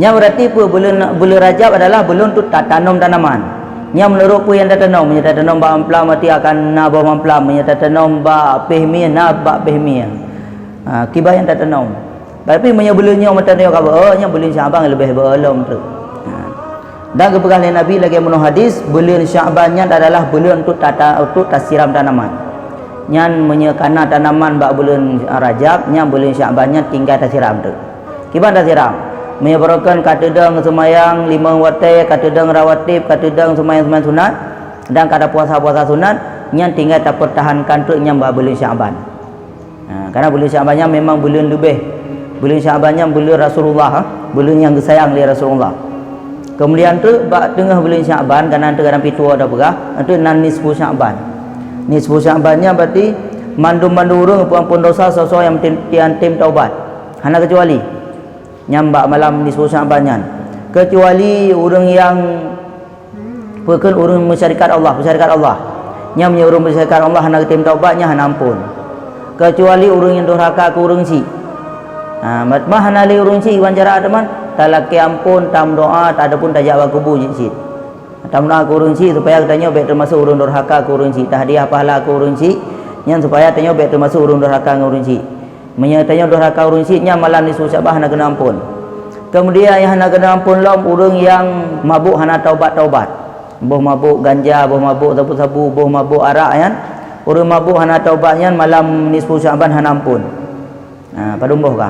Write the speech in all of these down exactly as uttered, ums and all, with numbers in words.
Nyan berarti peue? Buleuen, buleuen Rajab adalah buleuen untuk tatanom tanaman. Nyan meunurot peue nyang tatanom. Meunyoe tatanom bak mamplam, berarti akan na boh mamplam. Meunyoe tatanom bak péh mie, na bak péh mie. Ha, kiban nyang tatanom. Tapi meunyoe buleuen nyoe mantong nyoe ka beu, nyan buleuen Sya'ban leubeh beu lom tu. Ha. Dan geupeugah lé Nabi lagée meunoe hadis, buleuen Sya'ban nyan adalah buleuen untuk tata-, untuk tasiram tanaman. Nyan meunyoe kana tanaman bak buleuen Rajab, nyan buleuen Sya'ban nyan tinggai tasiram tu. Kiban tasiram? Meunyoe baroekon ka teudong seumayang limong watée, ka teudong rawatib, ka teudong seumayang-seumayang sunat, dan ka tapuasa-puasa sunat, nyan tinggai tapeurtahankan treuk nyan bak buleuen Sya'ban. Ha, karena buleuen Sya'ban nyan memang buleuen leubeh. Buleuen Sya'ban nyan buleuen Rasulullah, ha? Buleuen nyang geusayang lé Rasulullah. Kemudian treuk bak teungoh buleuen Sya'ban, karena treuk kadang pituoh tapeugah, treuk nan nisfu Sya'ban. Nisfu Sya'ban nyan berarti mandum-mandum ureuëng geupeuampon dosa soe-soe nyang tem-, nyang tem taubat. Hana keucuali. Nyan bak malam nisfu Sya'ban nyan. Keucuali ureuëng nyang peukon ureuëng meusyarikat Allah, meusyarikat Allah. Nyan meunyoe ureuëng meusyarikat Allah hana geutem taubat, nyan hana ampon. Keucuali ureuëng nyang durhaka keu ureuëng syiek. Ha, mat-, mah hana lé ureuëng syiek, wan cara teuma, talakée ampon, tameudoá, ataupun tajak bak kubu jih cit. Tameudoá keu ureuëng syiek supaya geutanyoe bék teumasuk ureuëng durhaka keu ureuëng syiek, tahdiah pahala keu ureuëng syiek, nyan supaya tanyoe bék teumasuk ureuëng durhaka ngon ureuëng syiek. Meunyoe tanyoe durhaka ureuëng syiek, nyan malam nisfu Sya'ban hana keuneuk ampon. Keumudian nyang hana keuneuk ampon lom, ureuëng nyang mabök hana taubat-taubat. Boh mabök ganja, boh mabök sabu-sabu, boh mabök arak nyan. Ureuëng mabök hana taubat nyan malam nisfu Sya'ban hana ampon. Ha, padum boh ka?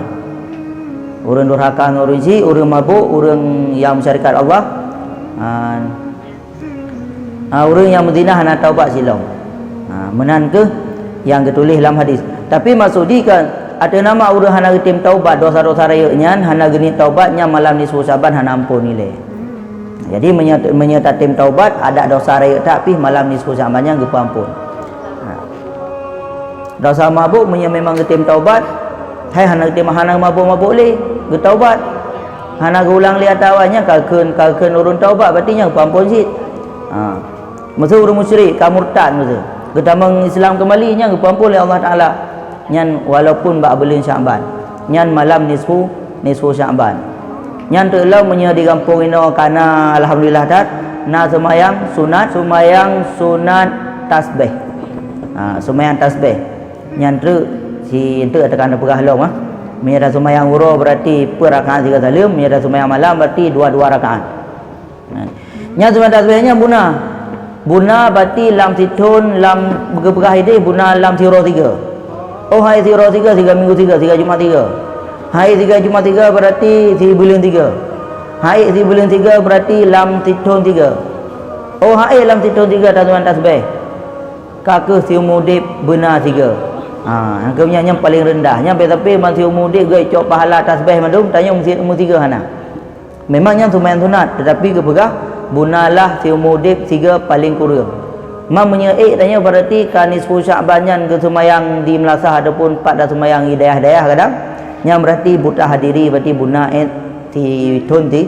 Ureuëng durhaka ngon ureuëng syiek, ureuëng mabök, ureuëng nyang meusyarikat Allah. Ha, Ha, ureuëng nyang meuzina hana taubat silom. Ha, meunan kheueh nyang geutuléh lam hadis. Tapi maksud jih kan, ateueh nama ureuëng hana geutem taubat, dosa-dosa rayeuk nyan hana geuniet taubat, nyan malam nisfu Sya'ban hana ampon ilée. Jadi meunyoe, meunyoe tatem taubat, adak dosa rayeuk that pih malam nisfu Sya'ban nyan geupeuampon. Ha. Dosa mabök meunyoe memang geutem taubat, hai hana geutem, hana mabök-mabök lé, geutaubat. Hana geuulang lé atawa nyan ka kheun, ka kheun ureuëng taubat, berarti nyan geupeuampon cit. Ha. Meuseu ureuëng musyrik, ka murtad meuseu. Geutamong Islam keumbali, nyan geupeuampon lé Allah Taala. Nyan walaupun bak buleuen Sya'ban. Nyan malam nisfu, nisfu Sya'ban. Nyan treuk lom meunyoe di gampông inoe ka na, alhamdulillah that, na seumayang sunat, seumayang sunat tasbih. Ha, seumayang tasbih. Nyan treuk si enteuk teuka neupeugah lom, ah. Meunyoe taseumayang uroe berarti peuet rakaat sigoe saleuem, meunyoe taseumayang malam berarti dua-dua rakaat. Nyan seumayang tasbih nyan buna. Buna berarti lam sithon, lam geupeugah idéh buna lam siuroe sigoe. Oh, hai siuroe sigoe, sigoe minggu sigoe, sigoe Jumat sigoe. Hai sigoe Jumat sigoe berarti sibuleuen sigoe. Hai sibuleuen sigoe berarti lam sithon sigoe. Oh, hai lam sithon sigoe taseumayang tasbih. Ka kheueh siumu udeb beuna sigoe. Ha, nyang keu nyan nyang paleng reundah. Nyan pih tapi ban siumu udeb geucok pahala tasbih mandum, tanyoe meusi-, meusigoe hana. Memang nyan seumayang sunat, teutapi geupeugah, bunalah siumu udeb sigoe paleng kureueng. Ma meunyoe ék tanyoe berarti ka nisfu Sya'ban nyan geuseumayang di meulasah ataupun pat taseumayang di dayah-dayah kadang, nyan berarti buta hadiri berarti buna ék sithon si,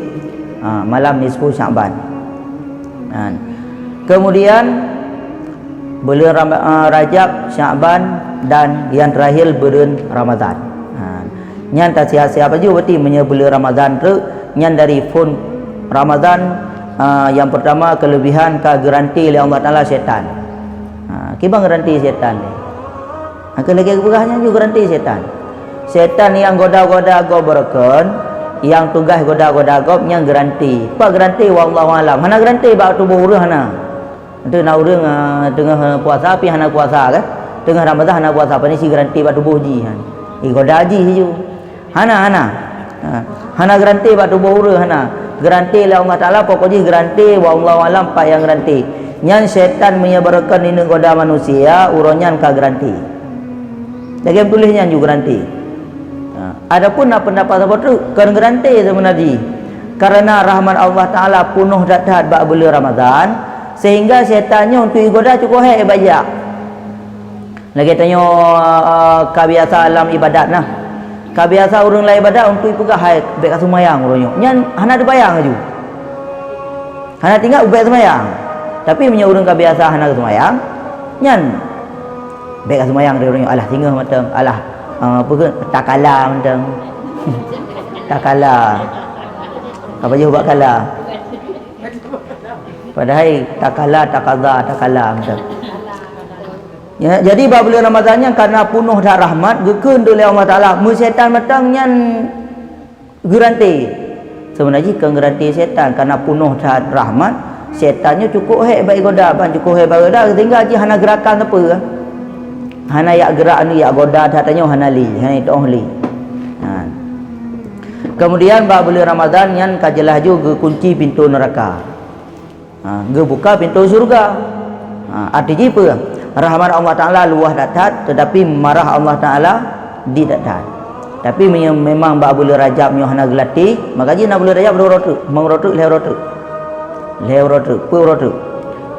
ha, malam nisfu Sya'ban. Ha. Kemudian, buleuen Ram-, eh, Rajab, Sya'ban, dan nyang teurakhir buleuen Ramadhan. Ha, nyan tasiap-siap laju, berarti meunyoe buleuen Ramadhan treuk, nyan dari phon Ramadhan, eh, nyang peurtama keulebihan ka geugaranti lé Allah Taala syaitan. Ha, kiban geugaranti syaitan lé? Nyang keu lagée geupeugah nyan ju geugaranti syaitan. Syaitan nyang goda-goda gob beureukeun, nyang tugaih goda-goda gob nyan geugaranti. Pat geugaranti, wallahu alam. Hana geugaranti bak tuboh ureuëng hana. Enteuk na ureuëng, ah, teungoh puasa pih hana puasa kan? Teungoh Ramadhan hana puasa, pane si geugaranti bak tuboh jih kan? Igoda jih ju. Hana, hana. Ha. Hana geugaranti bak tuboh ureuëng, hana. Geugaranti lé Allah Taala, pokok jih geugaranti, wallahu alam pat nyang geugaranti. Nyan syaitan meunyoe beureukeun ineuk goda manusia, uroe nyan ka geugaranti. Lagée tuléh nyan ju geugaranti. Ha. Adapun na peundapat saboh treuk, kon geugaranti seubeuna jih. Karena rahmat Allah Taala peunoh that-that bak buleuen Ramadhan, sehingga syaitan nyoe untuk igoda cukup hék bajak. Lagée tanyoe, eh, ka biasa lam ibadat nah. Ka biasa ureuëng lam ibadat untuk ipeugah hai bék ka seumayang uroe nyoe. Nyan hana teubayang laju. Hana teuingat ubak seumayang. Tapi meunyoe ureuëng ka biasa hana seumayang, nyan bék ka seumayang uroe nyoe, alah singoh mantong, alah, eh, apa ke, takala mantong. Takala. Ka pajoh bak kala. Padahai takala, takaza, takala macam. Ya, jadi bak buleuen Ramadhan nyan karena punoh that rahmat, geukheun lé Allah Taala, meusetan mantong nyan geuranté. Seubeuna jih kon geuranté setan, karena punoh that rahmat, setan nyoe cukôp hék bak igoda, ban cukôp hék bak igoda, sehingga jih hana geurakan sapeue. Hana jak geurak anu jak goda that tanyoe hana lé, hana jiteu'oh lé. Ha. Kemudian bak buleuen Ramadhan nyan ka jeulaih ju geukunci pintoe neuraka. Ha, geubuka pintoe syeuruga. Ha, arti jih peue? Rahmat Allah Taala luwah that-that, tetapi marah Allah Taala di that-that. Tapi meunyoe memang bak buleuen Rajab nyoe hana geulatih, maka jih na buleuen Rajab dua uroe teuk, limong uroe teuk, lhèe uroe teuk. Lhèe uroe teuk, peuet uroe teuk.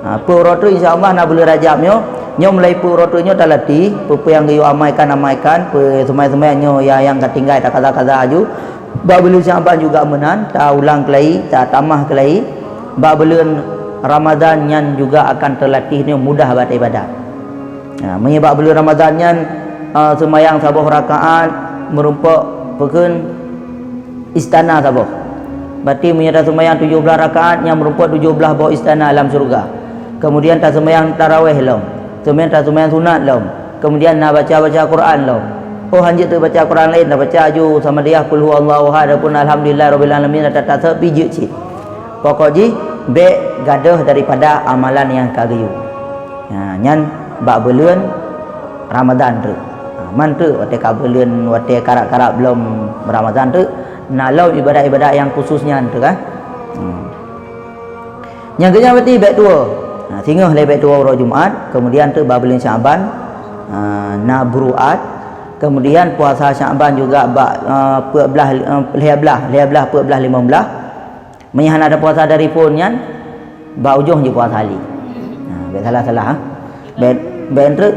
Ha, peuet uroe teuk insya Allah na buleuen Rajab nyoe, nyoe mulai peuet uroe teuk nyoe talatih, peue-peue nyang geuyue amaikan, amaikan, peue seumayang-seumayang nyoe nyang, nyang ka tinggai takaza-kaza aju. Bak buleuen Sya'ban juga meunan, taulang keulai, tatamah keulai. Bak buleuen Ramadhan nyan juga akan teulatih nyoe mudah bak ibadat. Ha, meunyoe bak buleuen Ramadhan nyan, eh, seumayang saboh rakaat meurumpok peukheun istana saboh. Berarti meunyoe taseumayang tujoh blaih rakaat nyan meurumpok tujoh blaih boh istana lam syeuruga. Kemudian taseumayang taraweh lom. Kemudian taseumayang sunat lom. Kemudian na baca-baca Quran lom. Oh, hanjeuet teubaca Quran laén, tabaca aju Samadiyah, Qul huwallahu ahad, ataupun Alhamdulillahirabbil alamin, atawa taseubi jeuet cit. Pokok jih, bék gadôh daripada amalan nyang ka geuyue. Ha, nyan bak buleuen Ramadhan treuk. Ha, man treuk watée ka buleuen, watée karab-karab lom Ramadhan treuk, na lom ibadat-ibadat nyang khusus nyan treuk, kan? Hmm. Nyang keunyan berarti bék tuwoe. Ha, singoh lé bék tuwoe uroe Jumat, kemudian treuk bak buleuen Sya'ban, ha, na buruat, kemudian puasa Sya'ban juga bak, eh, peuet blaih, eh, lhèe blaih, lhèe blaih, peuet blaih, limong blaih. Meunyoe hana tapuasa dari phon nyan, bak ujong jih puasa lé. Ha, bék salah-salah, ha. Bék, bék treuk.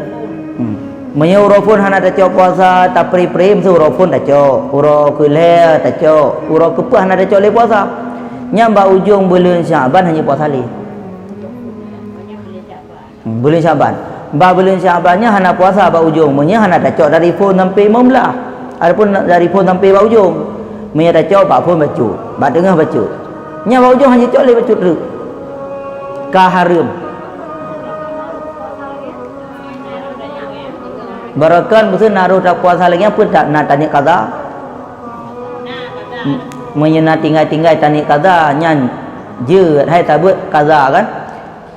Hmm. Meunyoe uroe phon hana tacok puasa, tapri-pri, meusti uroe phon tacok, uroe keulhèe tacok, uroe keupeuet hana tacok lé puasa. Nyan bak ujong buleuen Sya'ban hana puasa lé. Hmm, buleuen Sya'ban. Bak buleuen Sya'ban nyan hana puasa bak ujong, meunyoe hana tacok dari phon sampai limong blaih. Ataupun dari phon sampai bak ujong. Meunyoe tacok bak phon bacut, bak teungoh bacut. Nyan bak ujong hana cok lé bacut treuk. Ka hareuem. Barokon meusti na roh tapuasa lagée nyan peue, na taniet kaza. Meunyoe na tinggai-tinggai taniet kaza, nyan jeuet, hai tabeuet kaza kan.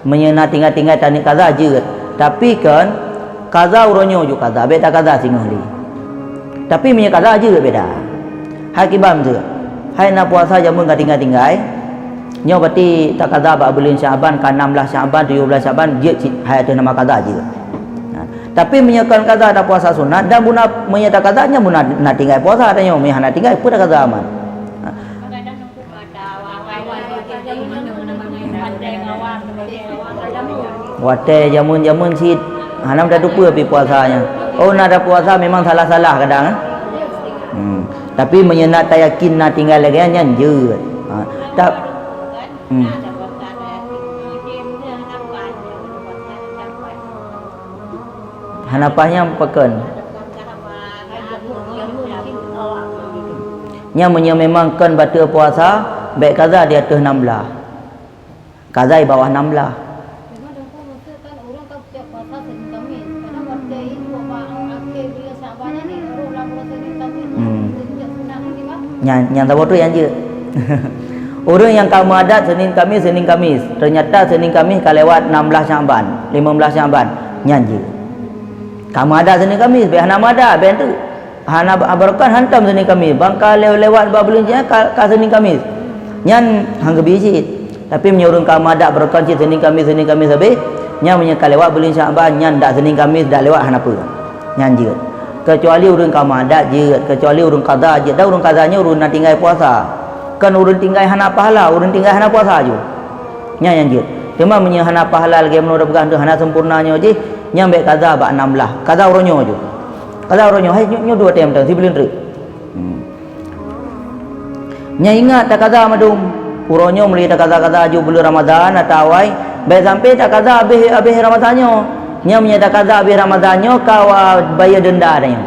Meunyoe na tinggai-tinggai taniet kaza jeuet. Tapi kan, kaza uroe nyoe ju kaza, bék takaza singoh lé. Tapi meunyoe kaza jeuet beda. Hai kiban tu. Hai na puasa jameun ka tinggai-tinggai. Nyoe berarti takaza bak buleuen Sya'ban, ka enam belas Sya'ban, tujoh belas Sya'ban, jeuet cit hai ateueh nama kaza jeuet. Nah, tapi meunyoe kon kaza tapuasa sunat dan buna meunyoe takaza nyan buna na tinggai puasa tanyoe, meunyoe hana tinggai peue takaza aman. Nah. Watée jameun-jameun cit hana tateupeue pi puasa nyan. Oh, na tapuasa memang salah-salah kadang, eh. Hmm. Tapi meunyoe na tayakin na tinggai lagée nyan jeuet. Ha, tap-, hmm. Hana paih nyan pakon. Nyan meunyoe memang kon bateue puasa, bék kaza di ateueh enam belas. Kaza di bawah enam belas. Memang Teungku maksud kan ureueng ka puasa Senin Kamis. Kadang watée ibu bak akhé buleuen Syaban nyan, roh lam buleuen Senin Kamis. Hmm. Sejak sunat lagi, Bang. Nyan, nyan saboh tu nyang jeuet. Ureueng nyang ka meuadat Senin Kamis, Senin Kamis. Ternyata Senin Kamis ka lewat enam belas Syaban, lima belas Syaban. Nyan jeuet. Ka meuadat Senin Kamis, bék hana meuadat, bék tu. Hana ba-, barokon hantom Senin Kamis. Bang ka le-, lewat bak buleuen nyan ka, ka Senin Kamis. Nyan han geubi cit. Tapi meunyoe ureueng ka meuadat barokon cit Senin Kamis, Senin Kamis habéh, nyan meunyoe ka lewat buleuen Syaban, nyan dak Senin Kamis, dak lewat hana peue. Nyan jeuet. Keucuali ureueng ka meuadat jeuet, keucuali ureueng kaza jeuet. Dan ureueng kaza nyoe ureueng na tinggai puasa. Kon ureueng tinggai hana pahala, ureueng tinggai hana puasa ju. Nyan nyang jeuet. Teuma meunyoe hana pahala lagée meunoe tapeugah tu hana sempurna nyoe jih, nyan bék kaza bak enam belas. Kaza uroe nyoe ju. Kaza uroe nyoe, hai nyoe, nyoe dua tem teuh sibuleuen treuk. Hmm. Nyan ingat takaza mandum. Uroe nyoe meuli takaza-kaza ju buleuen Ramadhan atawa awai, bék sampai takaza abéh, abéh Ramadhan nyoe. Nyan meunyoe takaza abéh Ramadhan nyoe ka wa-, bayeue deunda tanyoe.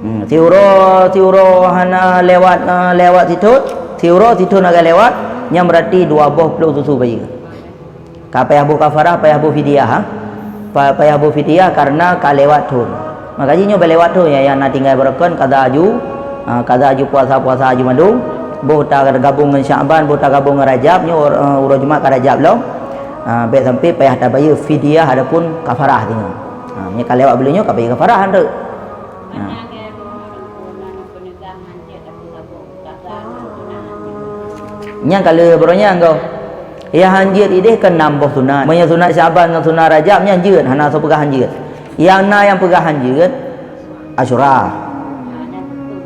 Hmm, siuroe, siuroe hana lewat, eh, lewat sitot, Siuroe sithon agak lewat, nyan berarti dua boh plôh susu bayeue. Ka payah boh kafarah, payah boh fidyah, ha? Pa-, payah boh fidyah karena ka lewat thon. Maka jih nyoe bèk lewat thon, ya, nyang na tinggai beurukon, kaza aju, ha, kaza aju puasa-puasa aju mandum, boh tagabong ngon Sya'ban, boh tagabong ngon Rajab, nyoe ur-, eh, uroe Jumat ka Rajab lom. Ha, bèk sampai payah tabayeue fidyah ataupun kafarah singoh. Ha, nyoe ka lewat buleuen nyoe ka bayeue kafarah, han teuk. Ha. Nyang ka lheueh baroe nyan goh. Nyang han jeuet idéh kan nam boh sunat. Meunyoe sunat Syaban ngon sunat Rajab nyan jeuet, hana soe peugah han jeuet. Nyang na nyang peugah han jeuet, Asyura.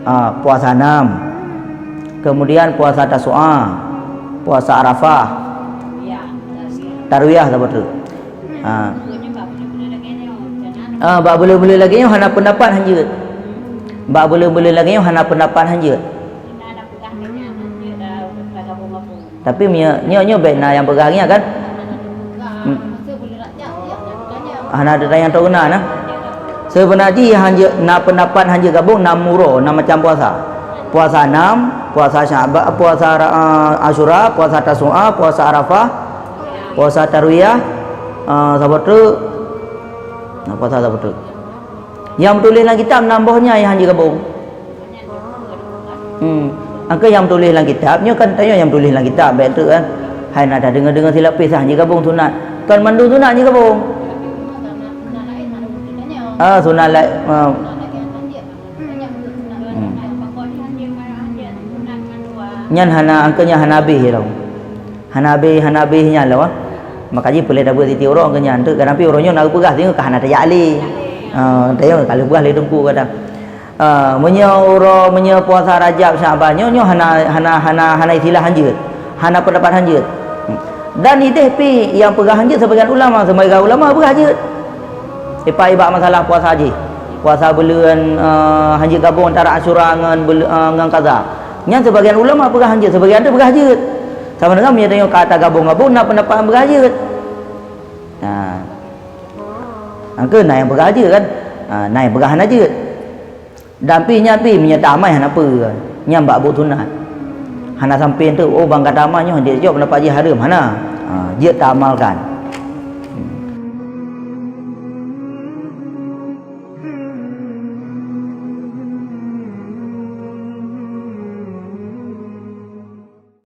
Ah, puasa nam. Kemudian puasa Tasu'a, puasa Arafah. Tarwiyah saboh teuk. Ha. Ah, bak buleuen-buleuen lagèe nyoe hana peundapat han jeuet. Bak buleuen-buleuen lagèe nyoe hana peundapat han jeuet. Tapi meunyoe, nyoe, nyoe bèk na nyang peugah nyan kan? Hmm. Hana ada nyang tahu na, na. Seubeuna jih han jeuet, na peundapat han jeuet gabong, nam uroe, nam macam puasa. Puasa nam, puasa Sya'ba-, puasa Ra-, ah, Asyura, puasa Tasu'a, puasa Arafah, puasa Tarwiyah, ah, saboh teuk. Nah, puasa saboh teuk. Nyang tuléh lam kitab nam boh nyan nyang han jeuet gabong. Hmm. Angka nyang tuléh lam kitab, nyoe kan tanyoe nyang tuléh lam kitab, bèk teuk kan. Hai na tadeungoe-deungoe silap pih han jeuet gabong sunat. Kan mandum sunat han jeuet gabong. Ah, sunat laén, ah. Hmm. Nyan hana, angka nyan hana habéh lom. Hana habéh, hana habéh nyan lom, ah. Maka jih peuleueh tabeuet siti uroe angka nyan. Teuk kadang pih uroe nyoe na geupeugah singoh ka hana tajak lé. Ah, tanyoe ka lheueh peugah lé teungku kadang. Ah, meunyoe uroe, meunyoe puasa Rajab, Syaban nyoe, nyoe hana, hana, hana, hana istilah han jeuet. Hana peundapat han jeuet. Dan idéh pih nyang peugah han jeuet sebagian ulama, sebagian ulama peugah jeuet. Ipak ibak masalah puasa jih. Puasa buleuen, eh, han jeuet gabong antara Asyura ngon bul-, eh, ngon kaza. Nyan sebagian ulama peugah han jeuet, sebagian tu peugah jeuet. Sama dengan meunyoe tanyoe ka tagabong-gabong na peundapat peugah jeuet. Nah. Angka na nyang peugah jeuet kan? Ha, na nyang peugah hana jeuet. Dan pih nyan pih meunyoe tamai hana peue, nyan bak buet sunat. Hana sampai teuk, oh, bang ka tamai nyoe, jeuet cok peundapat jih hareuem, hana. Ha, jeuet taamalkan.